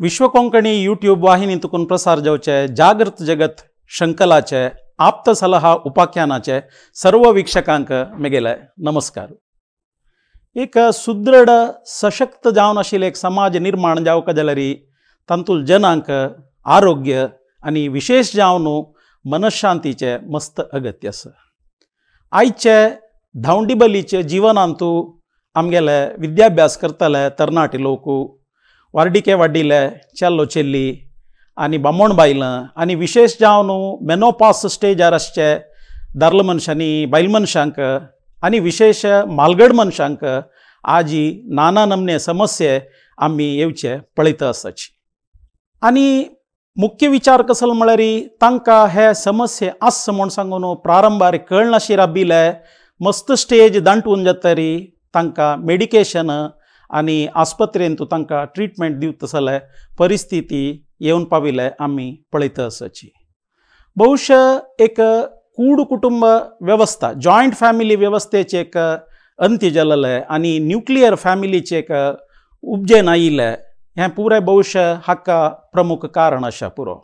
विश्व Konkani YouTube वाहिनी तुकून प्रसार जावचे जागृत जगत शृंखलाचे आप्त सलहा उपाख्यानाचे सर्व वीक्षकांक मेगेले नमस्कार। एक सुदृढ सशक्त जावन आशिल्ले एक समाज निर्माण जावका जाल्यार तांतूल जनांक आरोग्य आनी विशेष जावन मनशांतीचे मस्त अगत्य आसा। आयचे धांवडीबलीचे जिवनांतू आमगेले विद्याभ्यास करतले तरणाटे लोक वार्डिके वाडिले चेल्लो चेल्ली आनी बामण बायलां आनी विशेष जावन मेनोपास स्टेजार आसचे दारल मनशांनी बायल मनशांक आनी विशेष मालगड मनशांक आजी नाना नमने समस्ये आमी येवचे पळयता आसाची। आनी मुख्य विचार कसल म्हळ्यार तांकां हे समस्ये आस म्हूण सांगून प्रारंभार कळनाशी राबिल्ले मस्त स्टेज दांटून जातरी तांकां मेडिकेशन आनी आस्पत्रेंतू तांकां ट्रिटमेंट दिवता जाल्यार परिस्थिती येवन पाविल्ले आमी पळयता आसाची। बहुश एक कूड कुटुंब वेवस्था जॉयंट फॅमिली वेवस्थेचें एक अंत्य जालें आनी न्युक्लियर फॅमिलीचें एक उपजेन आयिल्लें हें पुराय बहुश हाका प्रमुख कारण आसा। पुरो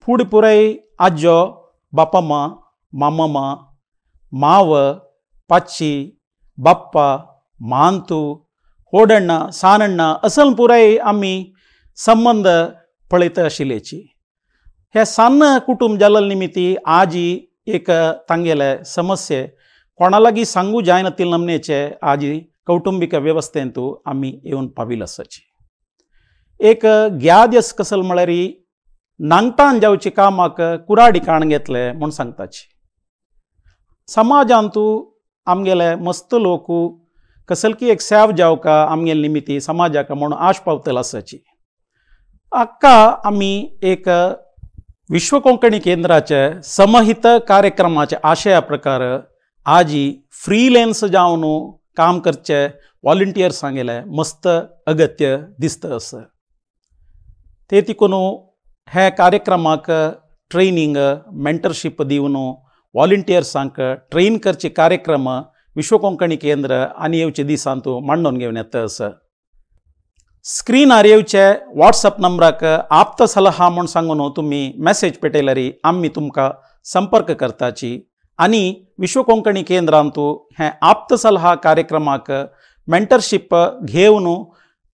फुडें पुराय आजो बापामा मामामा माव पाची बाप्पा मांतू होडण्णा सानण्णा असल पुराय आमी संबंद पळयता आशिल्ल्याची। हे सान्न कुटुंब जाल्ले निमित्ती आजी एक तांगेले समस्ये कोणा लागीं सांगू जायना ती नमनेचे आजी कौटुंबीक वेवस्थेंतू आमी येवन पाविल्ले आसाची। एक ग्याद्यस कसल म्हळ्यार नांगटान जावचे कामाक कुराडी काण घेतले म्हूण सांगताची। समाजांतू आमगेले मस्त लोक कसलकी एक सेव जावका आमगेले निमित्ती समाजाक म्हूण आश पावतले आसाची। हाका आमी एक विश्व कोंकणी केंद्राचे समहित कार्यक्रमाचे आशया प्रकार आजी फ्रीलेन्स जावन काम करचे वॉलंटियर्स सांगेले मस्त अगत्य दिसता आसा। ते तिकून हे कार्यक्रमाक ट्रेनिंग मेंटरशीप दिवन वॉलंटियर्सांक ट्रेन करचे कार्यक्रम विश्व कोंकणी केंद्र आनी येवचे दिसांतू मांडून घेवन येता आसा। स्क्रीनार येवचे वॉट्सअप नंबराक आप्त सलहा म्हूण सांगून तुमी मॅसेज पेटयल्यार आमी तुमकां संपर्क करताची आनी विश्व कोंकणी केंद्रांतू हें आप्त सलहा कार्यक्रमाक मेंटरशीप घेवन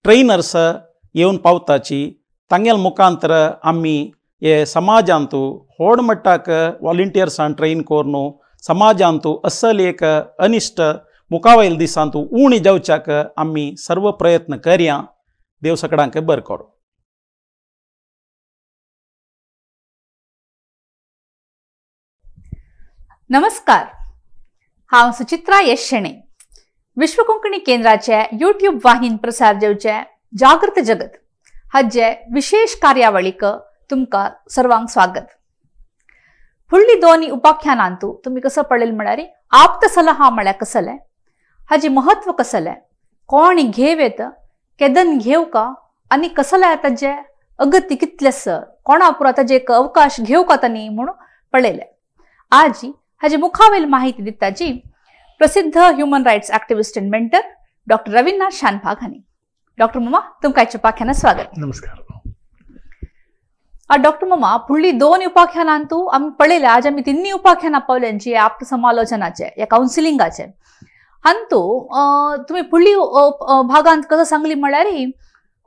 ट्रेनर्स येवन पावताची। तांगेल मुखांतर आमी हे समाजांतू व्हड मट्टाक वॉलंटियर्सान ट्रेन करून समाजांतू असल एक अनिश्ट मुखावयल दिसांतू उणी जावच्याक आमी सर्व प्रयत्न करया। देव सगळ्यांक बरें करूं। नमस्कार, हांव सुचित्रा यश शेणै विश्व कोंकणी केंद्राचे यूट्यूब वाहिनी प्रसार जावचे जागृत जगत हाजे विशेष कार्यावळीक तुमकां सर्वांक स्वागत। फुडली दोन उपाख्यानांतू तुमी कसो पळयल म्हळ्यार आप्त सलहा म्हळ्यार कसलें, हाजें महत्व कसलें, कोण घेव येता, केदन घेवका आनी कसलें ताजें अगत्य कितलें आसा, कोणा पुरो ताजें एक अवकाश घेवका तांणी म्हूण पळयलें। आज हाजे मुखावेल माहिती दिता जी प्रसिद्ध human rights activist and mentor doctor Ravinath Shanbhag हांणी। डॉक्टर मामा, तुमकां आयच्या उपाख्यानात स्वागत। नमस्कार। डॉक्टर मामा, फुडली दोन उपाख्यानांतू आमी पळयले, आज आमी तिन्ही उपाख्यानां पावल्यांची आप्त समालोचनाचे या कावन्सिलिंगाचे हांतू तुमी फुडली भागांत कसं सांगली म्हळ्यार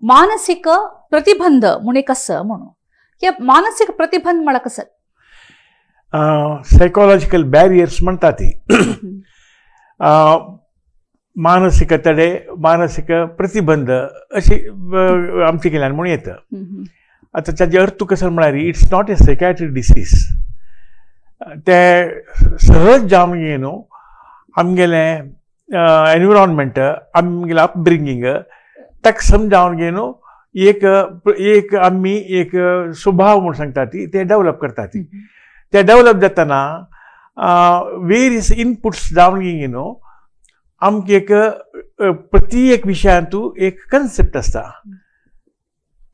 मानसीक प्रतिबंध म्हूण एक आसा म्हणून, हे मानसीक प्रतिबंध म्हळ्यार कसं? सायकोलॉजिकल बॅरियर्स म्हणटा ती मानसीक तडे मानसीक प्रतिबंध अशी आमचे कडल्यान म्हूण येता। आतां ताजे अर्थ कसो म्हळ्यार it's not a psychiatric disease, ते सहज जावन न्हू आमगेलें एनविरोनमेंट आमगेलें अपब्रिंगींग ताका समजावन न्हू एक एक आमी एक स्वभाव म्हूण सांगता ती ते डेवलप करता ती ते डेवलप जातना वेरियस इनपुट्स जावन न्हू आमकां एक प्रति एक विशयांतू एक कन्सेप्ट आसता।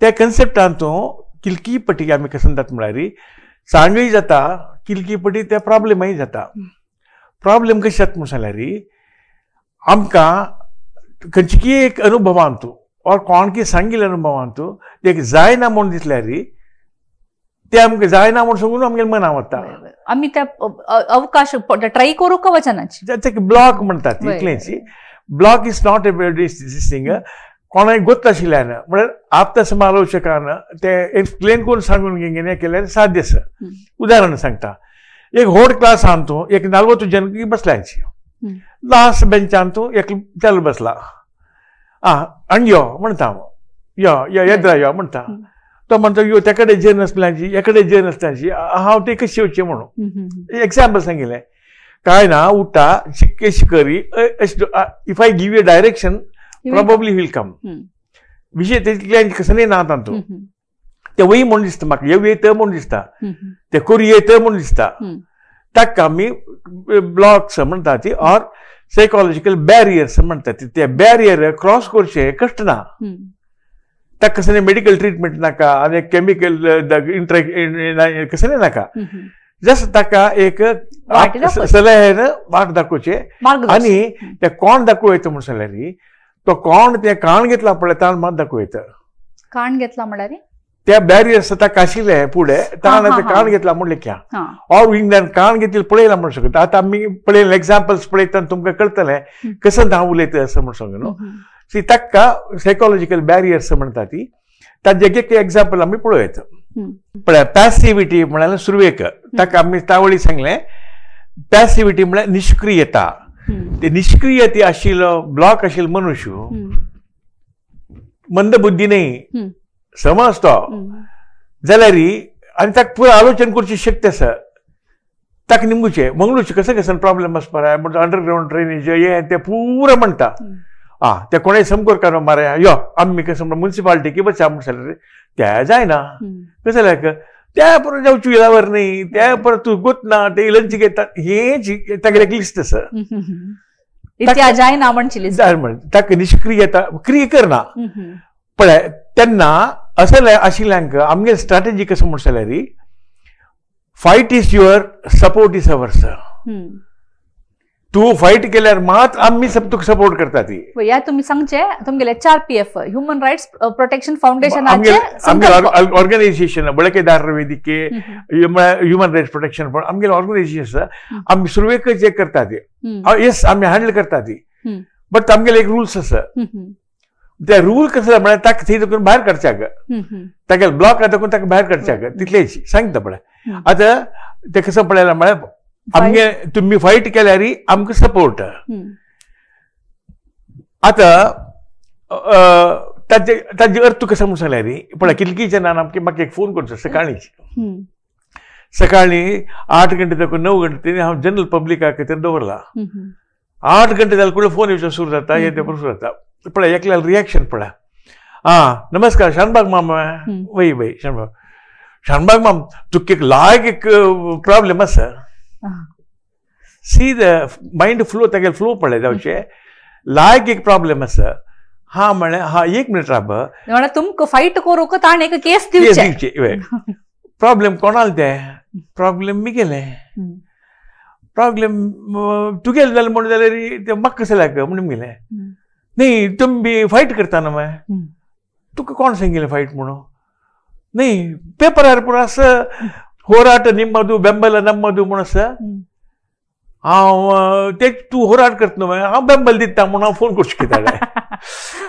त्या कन्सेप्टांतू किलकी पटी आमी कशें म्हणटात म्हळ्यार चांगय जाता किलकी पटी त्या प्रॉब्लेमय जाता। प्रॉब्लेम कशें जाता म्हूण सांगल्यार आमकां खंयची एक अनुभवांतू ऑर कोण की सांगिल्लें अनुभवान तूं ते जायना म्हूण दिसल्यार ते आमकां जायना म्हूण सांगून आमगेलें मना वता. आमी त्या अवकाश ट्राय करूंक वचनाची ते ब्लॉक म्हणटात इतलेंच. Block is not a this thing. कोणाक गोत आशिल्ल्यान म्हळ्यार आप्त समालोचकान ते एक्सप्लेन करून सांगून घेवन केल्यार साध्य आसा. उदाहरण सांगता, एक व्हड क्लासान तूं एक 40 जन बसल्यांची, लास्ट बेंचान तूं एक चल बसला, आं आनी यो म्हणटा, यो यो येद्रा यो म्हणटा, तो म्हणटा यो त्या कडेन जेन आसल्यांची ह्या कडेन जेन आसल्यांची हांव ते कशी येवचें म्हणून. एग्जाम्पल सांगिल्लें काय ना, उठा शिक्के करी, if I give a direction probably will come. विशय तितल्यान कसं ना तातूंत ते वय म्हूण दिसता म्हाका, येव येत म्हूण दिसता, ते करू येत म्हूण दिसता. ताका आमी ब्लॉक्स म्हणटा ती ऑर सायकोलॉजिकल बॅरियर्स म्हणटा ती. ते बॅरियर क्रॉस करचे कश्ट ना. ताका कसं मेडिकल ट्रिटमेंट नाका आनी केमिकल इंट्रेक्ट कसं नाका, जस्ट ताका एक सलहेन वाट दाखोवचे. आनी ते कोण दाखोवं येता म्हूण सांगल्यार तो कोण ते काण घेतला पळय ताण मात दाखोवं येता. काण घेतला म्हळ्यार त्या बॅरियर्स ताका आशिल्ले फुडें ताण काण घेतला म्हूण लेखया ऑर इंग्लंड काण घेतले पळयला म्हणून शकता. आतां आमी पळयले एग्जाम्पल्स पळयता तुमकां कळटलें कसं हांव उलयता असं म्हूण सांगू न्हू. सी ताका सायकोलॉजिकल बॅरियर्स म्हणटा ती. ताजे एक एग्जाम्पल आमी पळोवं येता. पळय पॅसिविटी म्हळ्यार सुरवेक ताका आमी तावळी सांगलें, पॅसिविटी म्हळ्यार निश्क्रियता. ते निश्क्रियते आशिल्लो ब्लॉक आशिल्लो मनुष्य मंदबुद्धी न्ही समज तो जाल्यार आनी ताका पुरो आलोचन करची शक्ती आसा. ताका निमगुचें मंगळूरचें कसं कसं प्रॉब्लेम आसपा म्हणटा, अंडरग्रावंड ड्रेनेज हें तें पुरो म्हणटा. आं ते कोणें समकोर काडून मारे यो आमी कसं मुन्सिपालिटी बचा म्हण सांगलें ते जायना. कशें जाल्यार त्या परत जावची विलावर न्ही, त्या परत तूं गोतना ते लंच घेता, हें तागेलें लिस्ट आसा. जायना म्हणची म्हण ताका निश्क्रियता क्रिया करना. पळय तेन्ना असले आशिल्ल्यांक आमगे स्ट्रॅटेजी कसं म्हण जाल्यार fight is your support is ours. तूं फायट केल्यार मात आमी तुका सपोर्ट करता ती. ह्या तुमी सांगचे तुमगेले 4PF human rights protection foundation organisation, ಬಳಕೆದಾರರ ವೇದಿಕೆ, ह्युमन रायट्स प्रोटेक्शन फंड आमगेले ऑर्गनायझेशन आसा. आमी सुरवेकच एक करता ती, येस आमी हँडल करता ती, बट आमगेले एक रुल्स आसा. ते रूल कसं म्हळ्यार ताका थंय देखून भायर काडच्याक, तागेले ब्लॉक आसा ताका भायर काडच्याक तितलेच सांगता. पळय आतां तें कसं पळयलां म्हळ्यार आमगे तुमी फायट केल्यार आमकां सपोर्ट. आतां ताजे ताजे अर्थ कसो म्हूण सांगल्यार पळय कितलीं जाणां आमकां म्हाका एक फोन करचो सकाळीं सकाळीं 8 घंटे देखून 9 घंटे हांव जनरल पब्लिका खातीर दवरला. 8 घंटे जाल्यार कुठे फोन येवचो सुरू जाता, हे ते सुरू जाता. पळय एकल्यान रिएक्शन पळय, आं नमस्कार शानबाग मामा, वय वय शानबाग शानबाग माम तुका एक लायक एक प्रॉब्लेम आसा. सी the mind flow तागेले फ्लो पळय जावचे लायक एक प्रॉब्लेम आसा. हा म्हळें हा एक मिनिट राब, तुमकां फायट करूंक ताणें एक केस दिवची. प्रॉब्लेम कोणाल ते प्रॉब्लेम मिगेले प्रॉब्लेम तुगेले जालें म्हणून जाल्यार ते म्हाका कशें लायक म्हणून गेले न्ही तुमी फायट करता न्हू मागीर तुका कोण सांगिल्लें फायट म्हणून न्ही पेपरार पूण आसा ಹೋರಾಟ ನಿಮ್ಮದು ಬೆಂಬಲ ನಮ್ಮದು म्हूण आसा. हांव ते तूं होराट करता न्हू हांव बेंबल दिता म्हूण हांव फोन करचो कित्याक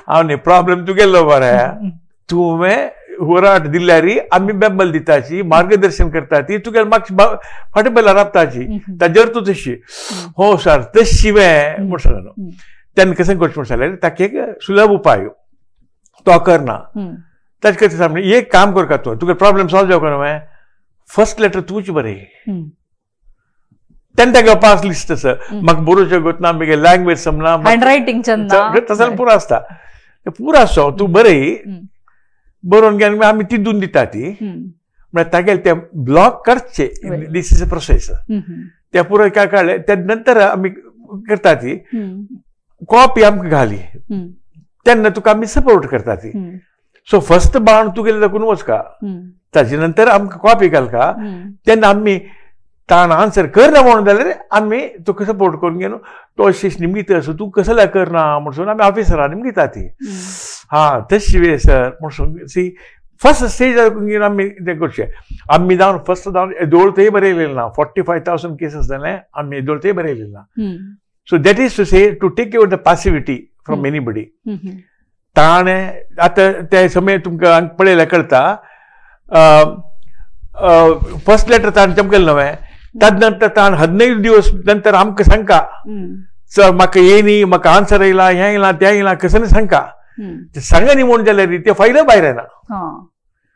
हांव न्ही प्रॉब्लेम तुगेलो बरें तुवें होराट दिल्यार आमी बेंबल दिताची मार्गदर्शन करता ती तुगेले मातशी फाटी बेला राबताची ताजेर तूं तशी हो सर तशी म्हूण सांगलो न्हू. तेन्ना कशें करचें म्हूण सांगल्यार ताका एक सुलभ उपाय तो करना. ताजे खातीर सांगलें एक काम करका तूं तुगे प्रॉब्लेम सॉल्व जावंक न्हू फर्स्ट लेटर तूंच बरें तेन्ना ताका पास लिस्ट आसा म्हाका बरोवचें गोतना मागीर लँग्वेज समना हँडरायटींग तसो पुरो आसता पुरो आसो तूं बरय बरोवन घेवन आमी तितून दिता ती म्हळ्यार तागेले ते ब्लॉक करचे. This is a process. ते पुरो काय काडले त्या नंतर आमी करता ती कॉपी आमकां घाली तेन्ना तुका आमी सपोर्ट करता ती. सो फर्स्ट बाण तुगेले दाखोवन वचका ताजे नंतर आमकां कॉपी घालका तेन्ना आमी ताण आन्सर करना म्हणून जाल्यार आमी तुका सपोर्ट करून घेवन तो अशें निमगिता असो तूं कसल्या करना म्हणून आमी ऑफिसरां निमगिता ती. हा तशी सर म्हूण सी फर्स्ट स्टेज आमी तें करचें. आमी जावन फर्स्ट जावन येदोळ तेय बरयलेलें ना. 45,000 केसीस जालें आमी येदोळ तेय बरयलेलें ना. So that is to say to take away the passivity from anybody. ताणें आतां ते समय तुमकां पळयल्यार कळटा फर्स्ट लेटर ताणें चमकलें न्हय तद नंतर ताण 15 दिवस नंतर आमकां सांगका सर म्हाका हे न्ही म्हाका आन्सर येयला हें येयला तें येयला कसं सांगका सांगा न्ही म्हूण जाल्यार ते फायल भायर येना.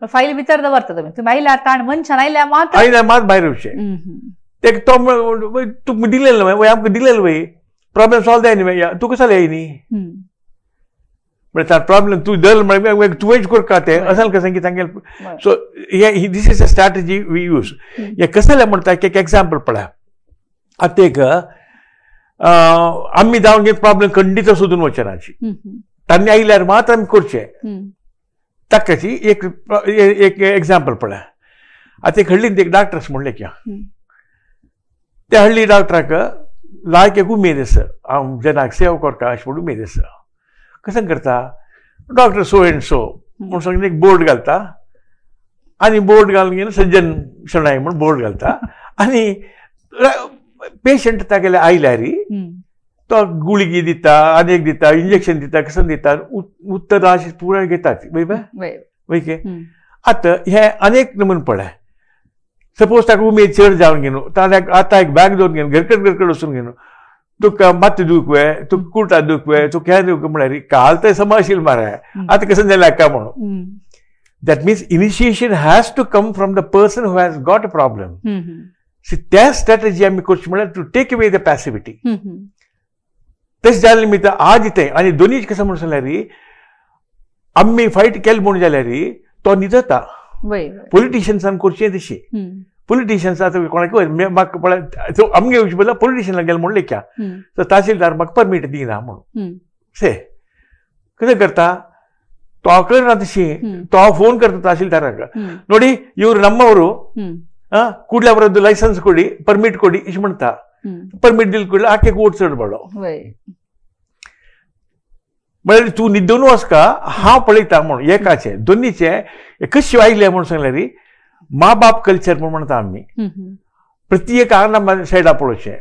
फायल भितर दवरता तुमी तुमी आयल्या ताण मनशान आयल्या मात आयल्या मात भायर येवचें. ते तो तुका दिलेलें न्हय आमकां दिलेलें वय प्रॉब्लेम सॉल्व जाय न्ही तुका कसो येय न्ही म्हळ्यार प्रॉब्लेम तूं दल म्हळ्यार तुवेंच करका तें असल कसं की तांगेले. सो हे this is a strategy we use. हे कसलें म्हणटा एक एग्जाम्पल पळय. आतां एक आमी जावन एक प्रॉब्लेम खंडीत सोदून वचनाची तांणी आयल्यार मात्र आमी करचें. ताकाची एक एक एग्जाम्पल पळय. आतां एक हळ्ळींत एक डॉक्टर म्हणलें की त्या हळ्ळी डॉक्टराक लायक एक उमेद आसा हांव जनाक सेवा करता अशें म्हूण उमेद आसा. कसं करता डॉक्टर सो एंड सो म्हूण सांगून एक बोर्ड घालता आनी बोर्ड घालून घेवन सज्जन शणाय म्हूण बोर्ड घालता आनी पेशंट तागेले आयल्यार तो गुळगी दिता आनी एक दिता इंजेक्शन दिता कसं दिता उत्तर अशें पुराय घेतात वय वय के. आतां हें अनेक नमून पळय. सपोज ताका उमेद चड जावन घेवन ताणें आतां एक बॅग दवरून घेवन घरकड घरकड वचून घेवन तुका माथें दुखवे तुका कुर्टा दुखवे तुका हें दुखवे म्हळ्यार काल तर समाशील मारे आतां कसं जालें हाका म्हणून. That means initiation has to come from the person who has got a problem. See त्या स्ट्रॅटजी आमी करची म्हळ्यार to take away the passivity. तशें जालें निमित्त आज तें आनी दोनीय कसं म्हणून सांगल्यार आमी फायट केलें म्हूण जाल्यार तो न्हिदता. पॉलिटिशियन्सान करचें तशी पॉलिटिशियन्स आतां कोणाक म्हाका पळय आमगे येवचे बदला पॉलिटिशियनाक गेले म्हूण लेख्या तर तहसीलदार म्हाका परमीट दिना म्हणून से कितें करता तो करना तशी तो फोन करता तहसीलदाराक ನೋಡಿ ಇವರು ನಮ್ಮವರು ಕೂಡಲೇ ಅವರದ್ದು ಲೈಸೆನ್ಸ್ ಕೊಡಿ ಪರ್ಮಿಟ್ ಕೊಡಿ ಇಷ್ಟು म्हणटा परमीट दिल ಕೂಡಲೇ ಆಕೆ ಓಡ್ಸಡ್ಬೇಡ म्हळ्यार तूं न्हिदून वचका हांव पळयता म्हणून एकाचे दोनीचे कशी आयले म्हणून सांगल्यार मा बाप कल्चर म्हूण म्हणटा आमी प्रत्येक आंगणा सायडा पळोवचें.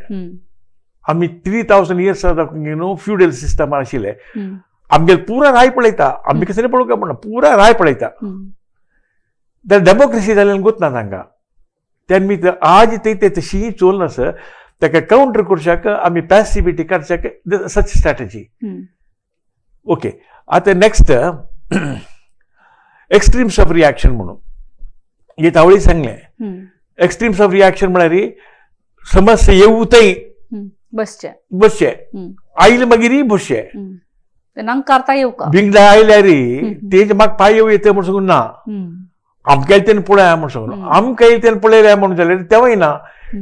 आमी 3000 इयर्स न्हू फ्युडल सिस्टम आशिल्लें आमगेले पुरा राय पळयता आमी कसं पळोवंक म्हणना पुरा राय पळयता. तर डेमोक्रेसी जाल्यान गोतना तांकां त्या निमित्त आज ते तशी चोल नासर ताका कावंटर करच्याक आमी पॅसिविटी काडच्याक सच स्ट्रॅटजी. ओके आतां नेक्स्ट एक्स्ट्रीम्स ऑफ रिएक्शन म्हणून हे तावळी सांगलें. एक्स्ट्रीम्स ऑफ रिएक्शन म्हळ्यार समस्या येवतय बसचे बसचे आयले मागीर बसचे नंकारता येवका बिंगडा आयल्यार तेजे म्हाका पांय येवं येता म्हूण सांगून ना आमकां तेन्ना पळया म्हूण सांगून आमकां तेन्ना पळयल्या म्हणून जाल्यार तेवूय ना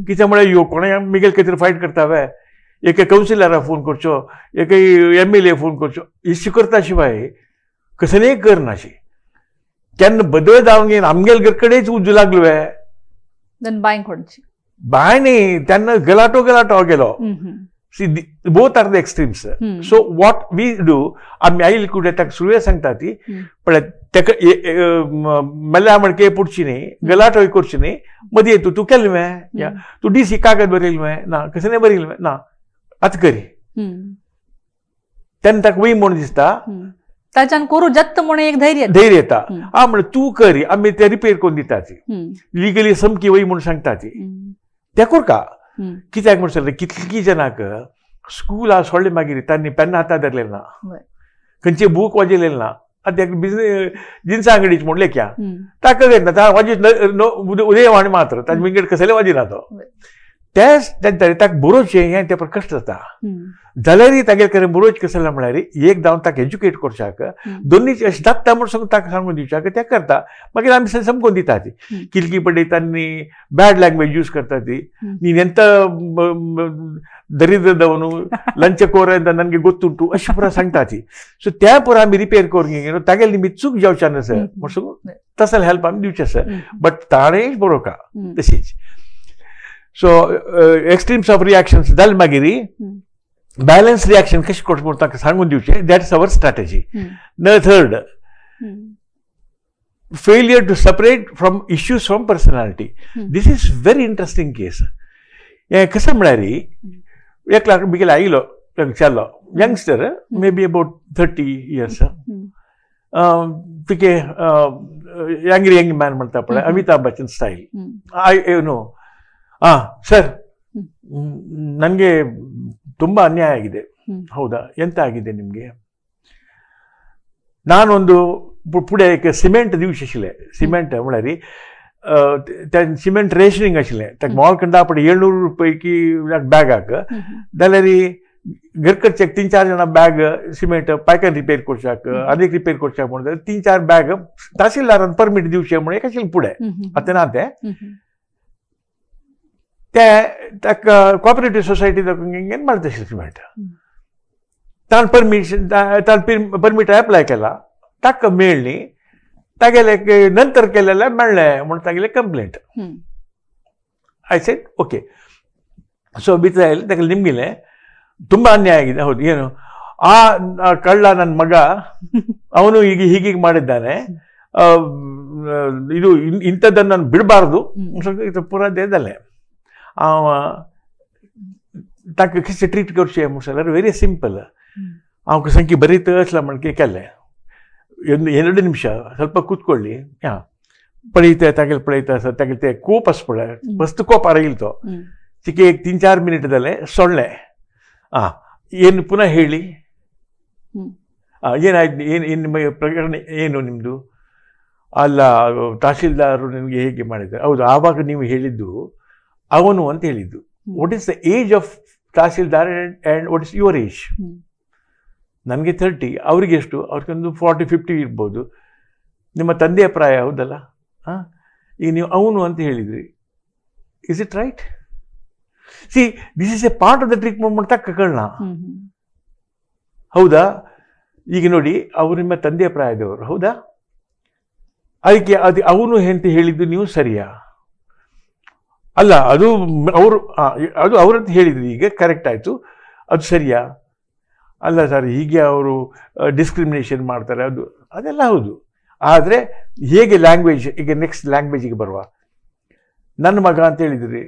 कित्याक म्हळ्यार यो कोणें मिगेल खातीर फायट करता वे एक कावन्सिलराक फोन करचो एक एम एल ए फोन करचो इश्य करता शिवाय कसलेय करनाशी केन्ना बदल जावन घेवन आमगेले घर कडेच उजू लागलो वे बांय कोणची बांय न्ही तेन्ना गलाटो गलाटो गेलो. See both are the extremes. So what we do आमी आयली कुडे ताका सुरवेक सांगता ती पळय ताका मेल्या म्हणके पुडची न्ही गलाटोय करची न्ही मदीं तूं तूं केलें मगे तूं डी सी कागद बरयलें मगे ना कसलें बरयलें मगे ना आतां करी तेन्ना ताका वय म्हूण दिसता ताच्यान करूं जाता म्हूण एक धैर्य धैर्य येता. आ म्हणल्यार तूं करी आमी ते रिपेर करून दिता ती लिगली समकी वय म्हूण सांगता ती तें करका कित्याक म्हूण सांगलें कितली जनाक स्कूल सोडलें मागीर तांणी पेन्ना हाता धरलें ना खंयचे बूक वाजयलें ना आतां बिजनेस जिन्सा अंगडीच म्हूण लेख्या ताका घेतना वाजी उदयवाणी मात्र ताजे विंगड कसले वाजिना तो तेच ताका बरोवचें हें तें कश्ट जाता जाल्यारय तागेले कडेन बरोवचें कसलें म्हळ्यार एक धांवन ताका एज्युकेट करच्याक दोनूय अशें जाता म्हूण सांगून ताका सांगून दिवच्याक तें करता मागीर आमी समजून दिता ती किलकी पडयता न्ही बॅड लँग्वेज यूज करता ती ನೀನು ಎಂತ ದರಿದ್ರದವನು ಲಂಚಕೋರ ಅಂತ ನನಗೆ ಗೊತ್ತುಂಟು अशें पुरा सांगता ती. सो त्या पुरा आमी रिपेर करून घेवन तागेले निमित्त चूक जावचें ना सर म्हणून तसले हेल्प आमी दिवचें सर बट ताणें बरोवका तशीच. सो एक्स्ट्रीम्स ऑफ रिएक्शन्स जाले मागीर बॅलन्स रिएक्शन कशें करचें म्हूण तांकां सांगून दिवचें. That is our strategy. The third, failure to separate from issues from personality. This is very interesting case. हें कशें म्हळ्यार एक लाख बिगेले आयलो विचारलो, youngster, may be about 30 years, तिके अँग्री यंग मॅन म्हणटा पळय, Amitabh Bachchan style. I you know ಹಾಂ ಸರ್, ನನಗೆ ತುಂಬ ಅನ್ಯಾಯ ಆಗಿದೆ. ಹೌದಾ, ಎಂತ ಆಗಿದೆ ನಿಮಗೆ? ನಾನೊಂದು ಪುಡೆ ಸಿಮೆಂಟ್ दिवचे आशिल्लें. सिमेंट म्हळ्यार ते सिमेंट रेशनिंग आशिल्लें. ताका मोल कंडापडे 700 रुपये बॅगाक जाल्यार घरकडचे 3-4 जाणां बॅग सिमेंट पायकान रिपेर करच्याक आनीक रिपेर करच्याक म्हणून जाल्यार 3-4 बॅग तहसीलदारान परमीट दिवचें म्हणून एक आशिल्लें पुडें. आतां ना तें ते ताका कॉपरेटीव सोसायटी मारता आशिल्लें सिमेंट. ताण परमिशन ताण परमीट एप्लाय केला, ताका मेळ्ळी. तागेले नंतर केलेले मेळ्ळें म्हणून तागेले complaint. I said okay. So ಭಿತ್ರ ತಾಗಲೆ ನಿಮಗಿಲೆ ತುಂಬ ಅನ್ಯಾಯ ಆಗಿದೆ. ಹೌದು, ಏನು ಆ ಕಳ್ಳ ನನ್ನ ಮಗ, ಅವನು ಈಗ ಹೀಗೀಗೆ ಮಾಡಿದ್ದಾನೆ, ಇದು ಇಂಥದ್ದನ್ನು ನಾನು ಬಿಡಬಾರ್ದು ಇದು ಪೂರಾ ದೇದಲ್ಲೇ. ताका कशें ट्रीट करचें म्हणल्यार ವೆರಿ ಸಿಂಪಲ್. हांव संकी बरीत असला म्हणके केलें. 2 ನಿಮಿಷ ಸ್ವಲ್ಪ ಕೂತ್ಕೊಳ್ಳಿ. ಹಾಂ, पळयता तागेले पळयता आसा तागेले ते कोप आसा पळय, मस्त कोप आरयलो तो. तिके एक 3-4 मिनिट जालें सोडलें. ಹಾಂ, ಏನು ಪುನಃ ಹೇಳಿ, ಏನಾಯ್ತು, ಏನು ಏನು ನಿಮ್ಮ ಪ್ರಕರಣ ಏನು ನಿಮ್ಮದು? ಅಲ್ಲ, ತಹಸೀಲ್ದಾರರು ನಿಮಗೆ ಹೇಗೆ ಮಾಡಿದ್ದಾರೆ? ಹೌದು, ಆವಾಗ ನೀವು ಹೇಳಿದ್ದು ಅವನು ಅಂತ ಹೇಳಿದ್ದು. What is the age of tahsildar and what is your age? ನನಗೆ 30, ಅವರಿಗೆ ಎಷ್ಟು? ಅವ್ರಿಗೊಂದು 40-50 ಇರ್ಬೋದು. ನಿಮ್ಮ ತಂದೆಯ ಪ್ರಾಯ, ಹೌದಲ್ಲ? ಹಾಂ, ಈಗ ನೀವು ಅವನು ಅಂತ ಹೇಳಿದ್ರಿ, is it right? See, this is a part of the treatment ಅಂತ ಕಳ್ಳ. ಹೌದಾ? ಈಗ ನೋಡಿ, ಅವರು ನಿಮ್ಮ ತಂದೆಯ ಪ್ರಾಯದವರು, ಹೌದಾ? ಅದಕ್ಕೆ ಅದು ಅವನು ಅಂತ ಹೇಳಿದ್ದು ನೀವು ಸರಿಯಾ? ಅಲ್ಲ, ಅದು ಅವರು ಅದು ಅವರಂತ ಹೇಳಿದ್ರು, ಈಗ ಕರೆಕ್ಟ್ ಆಯಿತು, ಅದು ಸರಿಯಾ? ಅಲ್ಲ ಸರ್, ಹೀಗೆ ಅವರು ಡಿಸ್ಕ್ರಿಮಿನೇಷನ್ ಮಾಡ್ತಾರೆ, ಅದು ಅದೆಲ್ಲ ಹೌದು. ಆದರೆ ಹೇಗೆ ಲ್ಯಾಂಗ್ವೇಜ್, ಈಗ ನೆಕ್ಸ್ಟ್ ಲ್ಯಾಂಗ್ವೇಜಿಗೆ ಬರುವ. ನನ್ನ ಮಗ ಅಂತ ಹೇಳಿದ್ರಿ,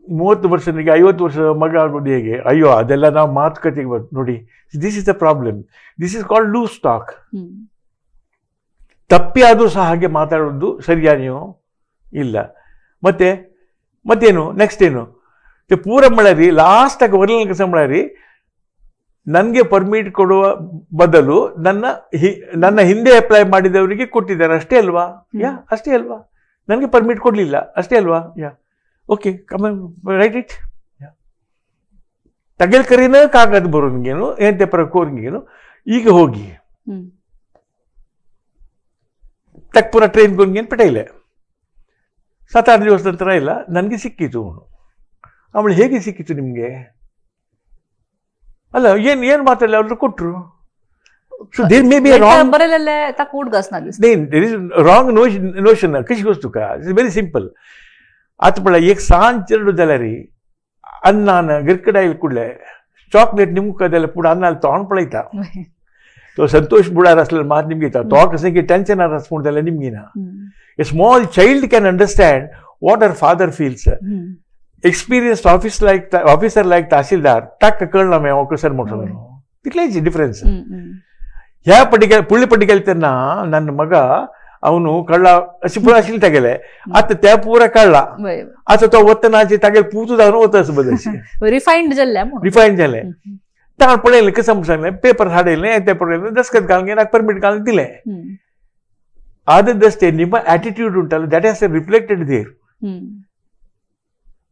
30 ವರ್ಷನಿಗೆ 50 ವರ್ಷದ ಮಗ ಆಗೋದು ಹೇಗೆ? ಅಯ್ಯೋ, ಅದೆಲ್ಲ ನಾವು ಮಾತುಕತೆಗೆ ಬರ್ ನೋಡಿ, this is the problem. This is called loose talk. ತಪ್ಪಿ ಆದರೂ ಸಹ ಹಾಗೆ ಮಾತಾಡೋದು ಸರಿಯಾ ನೀವು? ಇಲ್ಲ. ಮತ್ತೆ ಮತ್ತೇನು ನೆಕ್ಸ್ಟ್ ಏನು ಪೂರ ಮಳರಿ ಲಾಸ್ಟಾಗಿ ಒರ್ಲನ್ ಕೆಲಸ ಮಳರಿ, ನನಗೆ ಪರ್ಮಿಟ್ ಕೊಡುವ ಬದಲು ನನ್ನ ಹಿಂದೆ ಅಪ್ಲೈ ಮಾಡಿದವರಿಗೆ ಕೊಟ್ಟಿದ್ದಾರೆ ಅಷ್ಟೇ ಅಲ್ವಾ? ಯಾ, ಅಷ್ಟೇ ಅಲ್ವಾ? ನನಗೆ ಪರ್ಮಿಟ್ ಕೊಡಲಿಲ್ಲ ಅಷ್ಟೇ ಅಲ್ವಾ? Yeah, okay, come write it. ತಗಲ್ Kareena ಕಾಗದ ಬರೋನ್ಗೇನು ಏನ್ ಪೇಪರ್ ಕೋರ್ಗೇನು. ಈಗ ಹೋಗಿ ತಕ್ ಪೂರ ಟ್ರೈನ್ ಗೊಂಗೇನು ಪಟೇಲೆ 7-8 ದಿವಸ ನಂತರ ಇಲ್ಲ ನನಗೆ ಸಿಕ್ಕಿತು ಅವನು. ಅವಳು ಹೇಗೆ ಸಿಕ್ಕಿತು ನಿಮಗೆ? ಅಲ್ಲ, ಏನು ಏನು ಮಾತಾಡಲಿ ಅವರು ಕೊಟ್ಟರು. So there may be wrong wrong notion. कशी गोश्ट तुका, it's very simple. आतां पळय, एक सांज चेडूं जाल्यार अन्नान गिरकडायल कुडले चॉकलेट निमका जाल्यार पूण अन्नान तोंड पळयता. तो संतोष बुडार आसल्यार मात निमगीता, तो कशें की टेन्शनार आसा पूण जाल्यार निमगिना. A small child can understand what her father feels. Experienced officer like tahsildar ताका कळना मागीर हो कसर म्हणटलो, तितलेच डिफरन्स. ह्या पटी पुडले पटी गेले तेन्ना ನನ್ನ ಮಗ ಅವನು ಕಳ್ಳ अशी पुरा आशिल्ले तागेले, आतां ते पुरा कळ्ळा. आतां तो वतना तागेले पूत जावन वता रिफायंड जाल्लें, रिफायंड जालें. ताण पळयलें कशें म्हूण सांगलें, पेपर हाडयलें, तें पळयलें, दस्खत घालून नाका परमीट घालून दिलें. ಆದದ್ದಷ್ಟೇ ನಿಮ್ಮ ಆಟಿಟ್ಯೂಡ್ ಉಂಟಲ್ಲ, that has reflected there.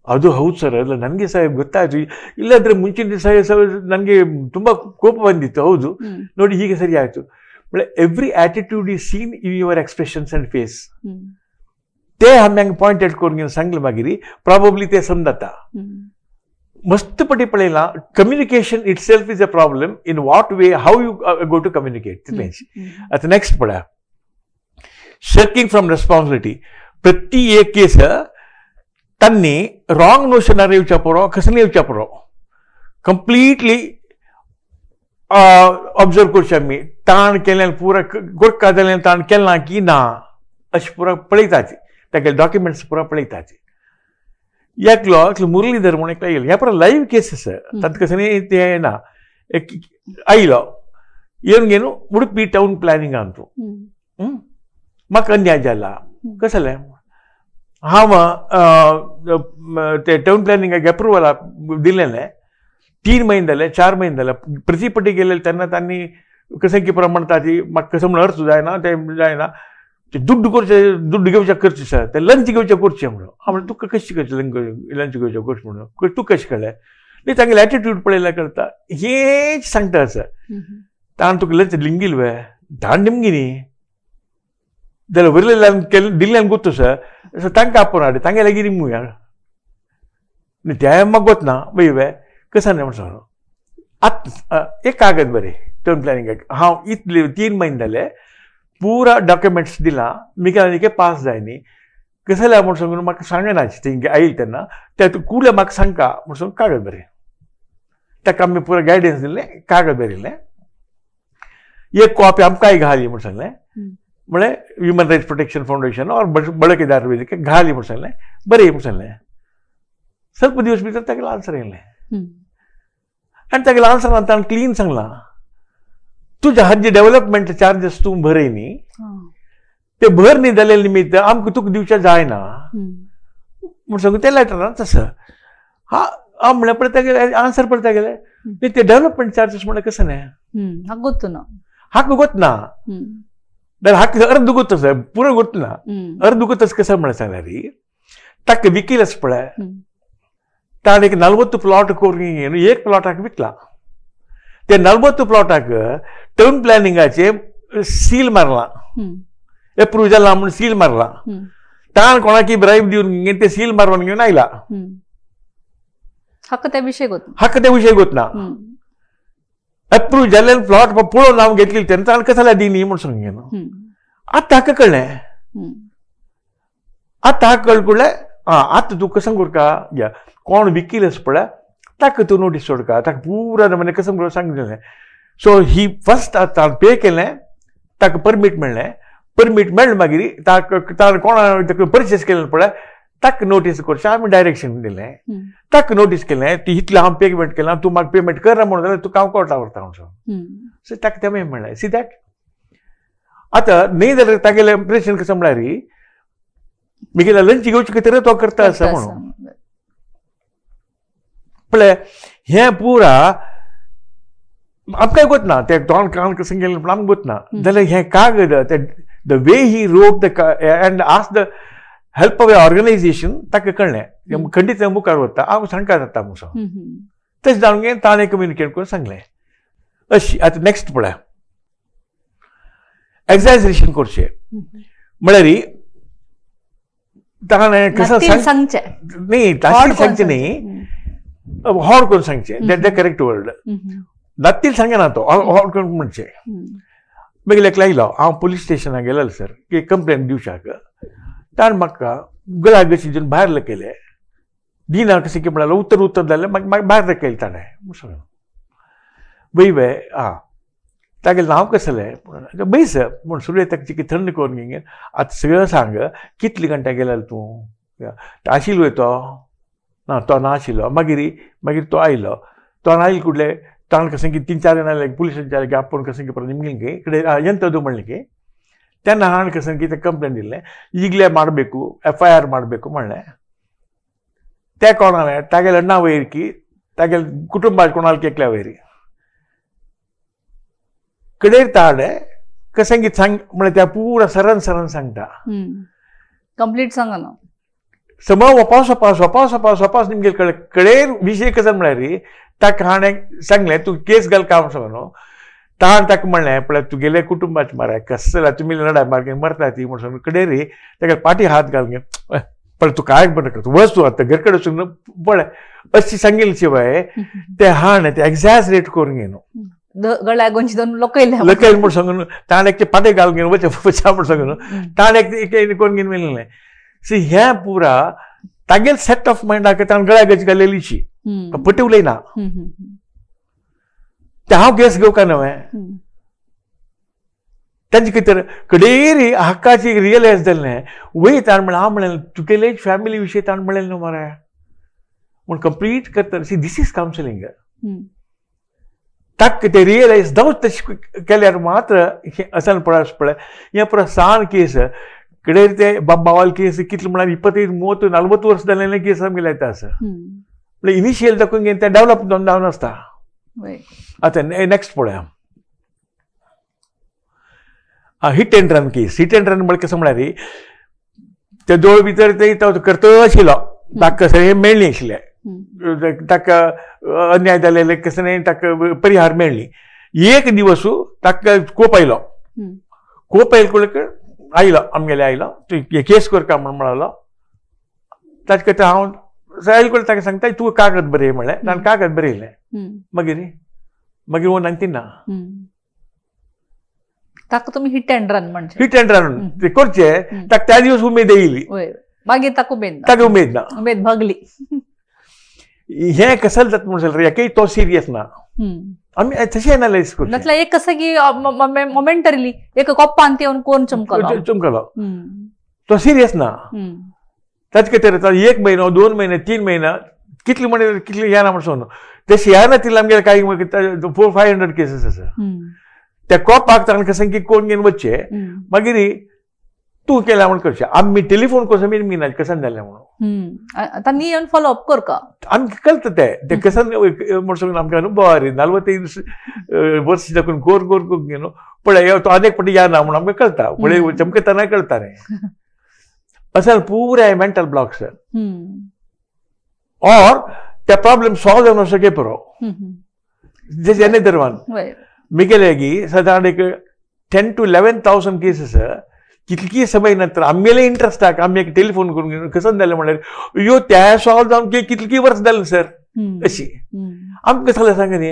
ಅದು ಹೌದು ಸರ್, ಅಲ್ಲ ನನಗೆ ಸಾಹೇಬ್ ಗೊತ್ತಾಯ್ತು, ಇಲ್ಲಾಂದ್ರೆ ಮುಂಚಿನ ದಿವಸ ನನಗೆ ತುಂಬ ಕೋಪ ಬಂದಿತ್ತು. ಹೌದು ನೋಡಿ, ಹೀಗೆ ಸರಿ ಆಯಿತು. Every attitude is seen in your expressions and face. ते आमी पॉयंटेड करून सांगले मागीर ಪ್ರಾಬಬ್ಲಿ ते समजता. मस्त पटी पळयला, communication itself is a problem. In what way, how you go to communicate तितलेंच. आतां नेक्स्ट पळया, शर्किंग फ्रॉम रेस्पॉन्सिबिलिटी. प्रति एक केस तांणी रॉंग नोशनार येवच्या पुरो, कसले येवच्या पुरो, कंप्लिटली ऑब्जर्व करचें आमी ताण केल्यान पुरा गोडका जाल्यान ताण केला की ना अशें पुरा पळयतात तागेले डॉक्युमेंट्स पुरा पळयतात. एकलो एकलो मुरलीधर म्हणून एकलो येयलो, ह्या पुरा लायव्ह केस आसा, तातूंत कसं न्ही तें ना. एक आयलो येवन घेवन उडपी टावन प्लॅनिंग तूं म्हाका अन्याय जाला कसलें जालें हांव ते टावन प्लॅनिंगाक एप्रुवल दिलेलें 3 म्हयने जाले 4 म्हयने जाले प्रतिपटी गेले तेन्ना तांणी कशें की प्रमाण म्हणटा ती म्हाका कसो म्हणून अर्थ जायना तें जायना ते दुड्ड करचे दुड्ड घेवच्या करचे सर ते लंच घेवचे करचें म्हणून. हांव म्हणलें तुका कशें करचें लंच घेवचें करचें म्हणून तूं कशें कळ्ळें न्ही तांगेलें एटिट्यूड पळयल्यार कळटा हेच सांगता सर. ताण तुका लंच लिंगील वे धाड निमगी न्ही जाल्यार वयल्यान केल्लें दिल्ल्यान गोत्तो सर सो तांकां आपोवन हाड तांगे लागीं निमूया न्ही तें म्हाका गोत ना वय वे कसं न्ही म्हण सांगलो. आतां एक कागद बरें टर्म प्लॅनिंगाक हांव इतले 3 म्हयने जाले पुरा डॉक्युमेंट्स दिला मिगे आनी पास जाय न्ही कसं जाल्यार म्हूण सांगून म्हाका सांगना तेंगे आयल तेन्ना ते कुले म्हाका सांगका म्हूण सांगून कागद बरें ताका आमी पुरा गायडन्स दिलें कागद बरयलें एक कॉपी आमकांय घाली म्हूण सांगलें म्हळें ह्युमन रायट्स प्रोटेक्शन फावंडेशन और बळकेदार वेदिके घाली म्हूण सांगलें बरें म्हूण सांगलें. ಸ್ವಲ್ಪ दिवस भितर तागेलें आन्सर येयलें आनी तागेलें आन्सरान ताणें क्लीन सांगलां तुज्या हाजे डेव्हलपमेंट चार्जीस तूं भरय न्ही ते भर न्ही जाल्ले निमित्त आमकां तुका दिवचें जायना म्हूण सांगून ते लेटरान तसं हा हांव म्हणल्यार पळय तागेलें आन्सर पळय तागेलें न्ही ते डेव्हलपमेंट चार्जीस म्हणल्यार कसं न्ही हाका गोत्तू ना हाका गोत ना जाल्यार हाका अर्द गोत आसा पुरो गोत ना अर्द गोत कसं म्हणल्यार सांगल्यार ताका विकील आसा पळय ताणें एक 40 प्लॉट करून एक प्लॉटाक विकला ते 40 प्लॉटाक टावन प्लॅनिंगाचे सील मारला एप्रूव जाला म्हूण सील मारला ताण कोणाकी ब्राईब दिवन ते सील मारून घेवन आयला हाका ते विशय गोत हाका ते विशय गोत ना एप्रूव जाल्ले प्लॉट पळोवन हांव घेतली तेन्ना ताणें कसं जाल्यार दिनी म्हूण सांग आतां हाका कळ्ळें आतां हाका कळ कळ्ळें आं आतां तूं कसं करका या कोण विकील आसा पळय ताका तूं नोटीस सोडका ताका पुरा म्हणजे कसं करून सांगलें. सो ही फर्स्ट ताणें पे केलें ताका परमीट मेळ्ळें परमीट मेळ्ळें मागीर ताका ताणें कोणा परचेस केलें पळय ताका नोटीस करचें आमी डायरेक्शन दिलें ताका नोटीस केलें ती इतलें हांव पेमेंट केलां तूं म्हाका पेमेंट करना म्हणून जाल्यार तुका हांव कोर्टा व्हरता म्हणून सो ताका तें मेळ्ळें. सी that आतां न्ही जाल्यार तागेलें इम्प्रेशन कसं म्हळ्यार मिगेल्या लंच घेवचे खातीर तो करता आसा म्हणून पळय हें पुरा आमकांय गोत ना ते तोंड कान कसं गेलें पूण आमकां गोत ना जाल्यार हें कागद ते the way he wrote the and ask the help of organisation ताका कळ्ळें खंडीत मुखार वता हांव सांगका जाता म्हूण सांग तशें जाणून घेवन ताणें कम्युनिकेट करून सांगलें अशी. आतां नेक्स्ट पळय एक्झॅजरेशन करचें म्हळ्यार ताणें कसं सांगचें न्ही ताशें सांगचें न्ही हॉड करून सांगचें that the correct word दात्तील सांगना तो हॉड करून म्हणचें. मागीर एकलो आयलो हांव पुलीस स्टेशनाक गेलेलो सर की कंप्लेन दिवच्याक ताणें म्हाका गळ्याक कशी दिवन भायर लकयलें दिना कशें की म्हणल्यार उत्तर उत्तर जालें मागीर म्हाका भायर लकयलें ताणें म्हूण सांगलें वय वे आं तागेलें नांव कसलें बय सर म्हूण सुरवेक ताका चिकी थंड करून घेवन आतां सगळें सांग कितले घंट्या गेलेलो तूं आशिल्लो तो ना तो ना आशिल्लो मागीर मागीर तो आयलो तो आयलो कुडले ताणें कसं की 3-4 जाण आयले पुलिसांचे की आपोवन कसं की परत निमगेलें की इकडे ಎಂಥದ್ದು म्हणलें तेन्ना हाणें कसं की ते कंप्लेन दिलें ಈಗಲೇ ಮಾಡಬೇಕು FIR ಮಾಡಬೇಕು म्हणलें ते कोणालें तागेले अण्णा वयर की तागेले कुटुंबा कोणाल एकल्या वयर कडेर ताणें कसं की सांग म्हणल्यार त्या पुरा सरन सरन सांगता कंप्लीट सांगना सम वपास वपास वपास वपास वपास निमगे कळ्ळें कडेर विशय कसं म्हळ्यार ताका हाणें सांगलें तूं केस घाल काम सांग न्हू ताण ताका म्हणलें पळय तुगेले कुटुंबाचे मारा कसं जाल्यार तुमी लडाय मारगे मरता ती म्हूण सांगून कडेर ताका पाटी हात घाल पळय तूं काय बरें करता वच तूं आतां घर कडेन वचून पळय अशी सांगिल्ले शिवाय ते हाणें ते एक्झॅजरेट करून घेवन गळ्याक गोंची दोन लकयलें लकयलें म्हूण सांगून ताणें एक पाटे घालून घेवन वचें वचा म्हूण सांगून ताणें एक करून घेवन मेळिल्लें. सी हें पुरा तागेल सेट ऑफ मायंडाक ताणें गळ्याक गच घालेलीशी पटी उलयना. ते हांव केस घेवका न्हय तांचे खातीर कडेरी हक्काची रियलायज जालें वय ताण म्हणलें हांव म्हणलें तुगेले फॅमिली विशय ताण म्हणलें न्हू मरे म्हूण कंप्लीट करता. See this is counselling. ताका ते रियलायज जावच तशें केल्यार मात्र हें असन पळय पळय हें पुरो सान केस कडेर ते बाबावाल केस कितले म्हळ्यार 25 30 40 वर्स जाल्ले केस आमगेले येता आसा. म्हणल्यार इनिशियल दाखोवन घेवन तें डेवलप जावन आसता. आतां नेक्स्ट पळया hit and run case. Hit and run म्हळ्यार कसं म्हळ्यार ते दोळ भितर ते करत आशिल्लो ताका कसं मेळ्ळी आशिल्लें ताका अन्याय जालेले कसं न्ही ताका परिहार मेळ्ळी. एक दिवस ताका कोप आयलो. कोप आयलो आयलो आमगेले आयलो तूं केस करका म्हूण म्हणलो. ताचे खातीर हांव आयलो ताका सांगता तूं कागद बरय म्हणलें. ताणें कागद बरयलें. मागीर मागीर वो नांती ना ताका तुमी हिट अँड रन म्हणजे हिट अँड रन ते करचे ताका त्या दिवस उमेद येयली मागीर ताका उमेद ना ताका उमेद ना उमेद भागली. हें कसल जाता म्हणून जाल्यार हेकय तो सिरियस ना. आमी तशें एनालायज करचें. म्हटल्यार एक कसं की मोमेंटरीली एक कोप्पान येवन कोण चमकलो चमकलो तो सिरियस ना. ताचे खातीर 1 म्हयनो 2 म्हयने 3 म्हयने कितले म्हणे कितले येना म्हणून तशें येना तितले आमगेले कांय 400-500 केसीस आसा. त्या कोपाक ताणें कसं की कोण घेवन वचचें मागीर तूं केल्या म्हूण करचें. आमी टेलिफोन कसो मेरेन घेना कसन जालें म्हणून आतां नी येवन फॉलो अप करका आमकां कळटा तें तें कसन म्हणून आमकां अनुभव आरे 45 वर्स दाखोवन कोर कोर कोर घेवन पळय तो अनेक पटी येना म्हणून आमकां कळटा पळय चमकतना कळटा रे. असल पुराय मेंटल ब्लॉक्स और त्या प्रॉब्लेम सॉल्व जावन सगळे पुरो जेणे दरवान मिगेले की सादारण एक 10,000 to 11,000 cases कितकी समय नंतर आमगेले इंट्रस्टाक आमी एक टेलिफोन करून घेवन कसं जालें म्हणल्यार यो त्या सॉल्व जावन कितकी वर्स जालें सर अशी आमकां कसं जालें सांगा न्ही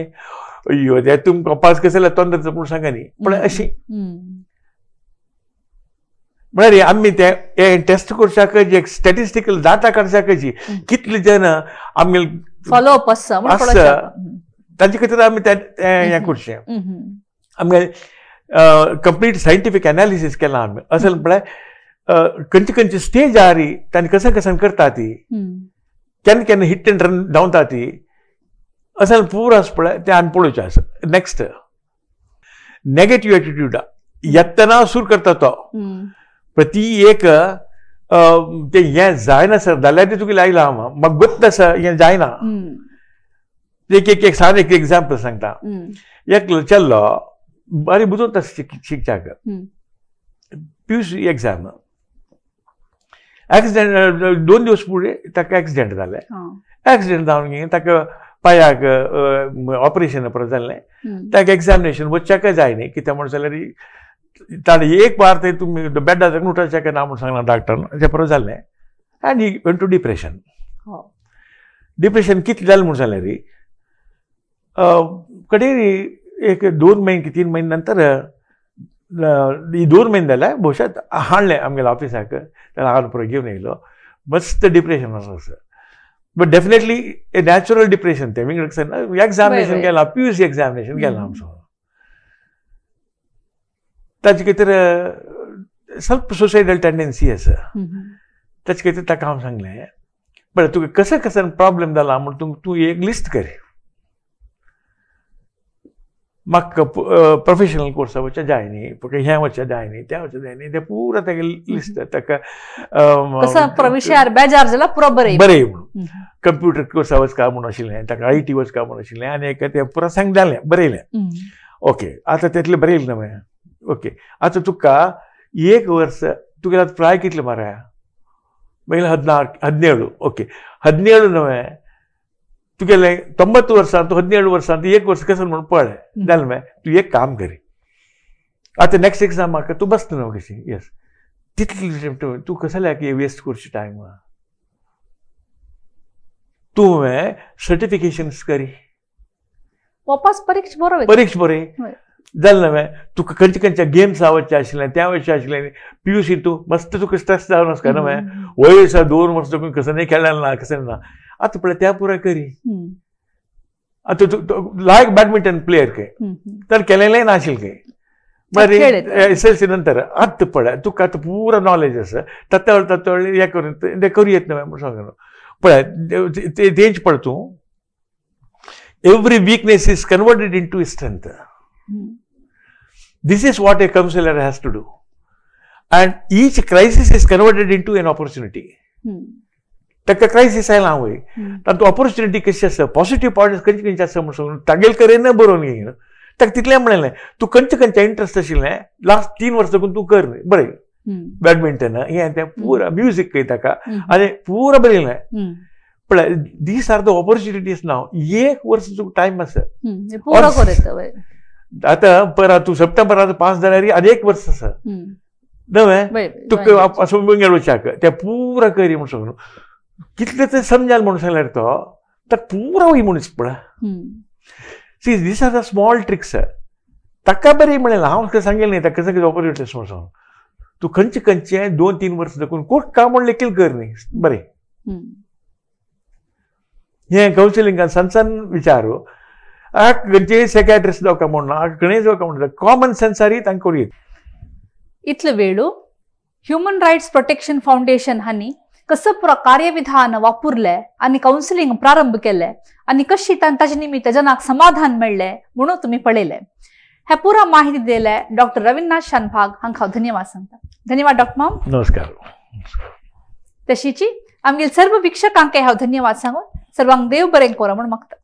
अय्यो ते तुमकां पास कसं जालें तोंडार म्हूण सांगा न्ही पण अशी म्हळ्यार आमी ते टेस्ट करच्याक जे स्टॅटिस्टिकल डाटा काडच्याक जी कितले जण आमगेले फॉलो अप आसा आसा तांचे खातीर आमी तें हें करचें. आमगे कंप्लीट सायंटिफीक एनालिसीस केलां आमी. असल म्हळ्यार खंयची खंयची स्टेज आहा री तांणी कशें कशें करता ती केन्ना केन्ना हिट एंड रन धांवता ती असल पूर आसा पळय तें आमी पळोवचें आसा. नेक्स्ट नेगेटीव एटिट्यूड येतना सूर करता तो प्रती एक तें हें जायना सर जाल्यार तें तुका लायलां हांव म्हाका गोत्त आसा हें जायना. एक एक एक सान एक एग्जाम्पल सांगता. एकलो चल्लो बारी बुजोत आसा शिकच्याक पीयूसी एग्जाम एक्सिडेंट 2 दिवस फुडें ताका एक्सिडेंट जालें. एक्सिडेंट जावन ताका पांयाक ऑपरेशन परत जालें. ताका एग्जामिनेशन वचच्याकय जाय न्ही कित्याक म्हण जाल्यार ताणें एक बार ते तुमी बेडार उठच्याक ना म्हूण सांगलां डॉक्टरान तें परत जालें आनी he went to depression. Depression कितलें जालें म्हूण जाल्यार कडेन एक 2 म्हयने 3 म्हयने नंतर 2 म्हयने जाल्यार भोवशा हाडलें आमगेल्या ऑफिसाक हांव परत घेवन येयलो. मस्त डिप्रेशन आसा sir but definitely a natural depression तें विंगड एग्जामिनेशन केलां पीयूसी एग्जामिनेशन केलां आमचो ताचे खातीर ಸ್ವಲ್ಪ सुसायडल टेंडन्सी आसा. ताचे खातीर ताका हांव सांगलें बरें तुका कशें कशें प्रॉब्लेम जाला म्हूण तूं एक लिस्ट कर. म्हाका प्रोफेशनल कोर्सा वचचें जाय न्ही हें वचचें जाय न्ही तें वचचें जाय न्ही तें पुरा ताका लिस्ट ताका बेजार जाल्यार पुरो बरें बरें म्हणून कंप्युटर कोर्सा वचका म्हूण आशिल्लें ताका I T वचका म्हूण आशिल्लें आनी एक तें पुरा सांगलें बरयलें. ओके आतां तेतलें बरयलें न्हय ओके आतां तुका 1 वर्स तुगेलें आतां प्राय कितलें माराया मागीर 17 ओके 17 न्हय तुगेलें 90 वर्सां तूं 17 वर्सां 1 वर्स कसं म्हणून पळय जालें मगे तूं एक काम करी आतां नेक्स्ट एग्जाम म्हाका तूं बसता न्हू कशी येस तितली तूं कसल्याक वेस्ट करची टायम तुवें सर्टिफिकेशन्स करी वापस परीक्षा बरो परीक्षा बरी जालें न्हय तुका खंयच्या खंयच्या गेम्स वचचें आशिल्लें त्या वचचें आशिल्लें पीयूसी तूं मस्त तुका स्ट्रेस जावन आसता न्हय वयर दिसा 2 वर्सां तुका कसं नाही खेळ्ळें ना कसं ना आतां पळय त्या पुराय करी आतां लायक बॅडमिंटन प्लेयर के तर केलेलें नाशिल्लें के बरें एस.एल.सी नंतर आत्त पळय तुका आतां पुरा नॉलेज आसा तत्तळ तत्तळ हें करून तें करूं येत न्हय म्हूण सांगू पळय तेंच पळय तूं every weakness is converted into strength. This is what a counsellor has to do and each crisis is converted into an opportunity. ताका क्रायसीस आयला वय तातूंत ऑपॉर्च्युनिटी कशी आसा पॉझिटिव्ह पॉयंट्स खंयचे खंयचे आसा म्हूण सांगून तागेले कडेन बरोवन घेवन ताका तितलें म्हणलें तूं खंयचे खंयचे इंट्रस्ट आशिल्लें लास्ट 3 वर्सां साकून तूं कर बरें बॅडमिंटन हें तें पुरा म्युजीक कय ताका आनी पुरा बरयलें पळय these are the opportunities now. 1 वर्स तुका टायम आसा आतां परत तूं सप्टेंबरांत पास जाल्यार आनी 1 वर्स आसा नवें तुका असो वचाक तें पुरा करी म्हूण सांगून कितलें तें समजाल म्हणून सांगल्यार तो ताका पुरा वय म्हणून पळय. See these are the small tricks. ताका बरें म्हणलें हांव सांगेलें न्ही ताका कसं ऑपॉर्च्युनिटीज म्हणून सांगून तूं खंयचे खंयचे 2-3 वर्सां साकून कोण काम म्हण लेखील कर न्ही बरें हें कावन्सिलिंगान सान सान विचारू खंयचे सायकायट्रिस्ट जावं काय म्हणून खंय जावं काय म्हणटा कॉमन सेन्सारी तांकां करूं येता. इतलो वेळू ह्युमन रायट्स प्रोटेक्शन फावंडेशन हांणी कसं कार्यविधान वापरले आनी कावन्सिलिंग प्रारंभ केले आनी कशी ताचे निमित्त जनाक समाधान मेळ्ळें म्हणून तुमी पळयलें. हे पुरा माहिती दिले डॉक्टर रवींद्रनाथ शानभाग हांकां हांव धन्यवाद सांगता. धन्यवाद डॉक्टर माम. नमस्कार. तशीची आमगेले सर्व वीक्षकांक हांव धन्यवाद सांगून सर्वांक देव बरें करूं म्हूण मागता.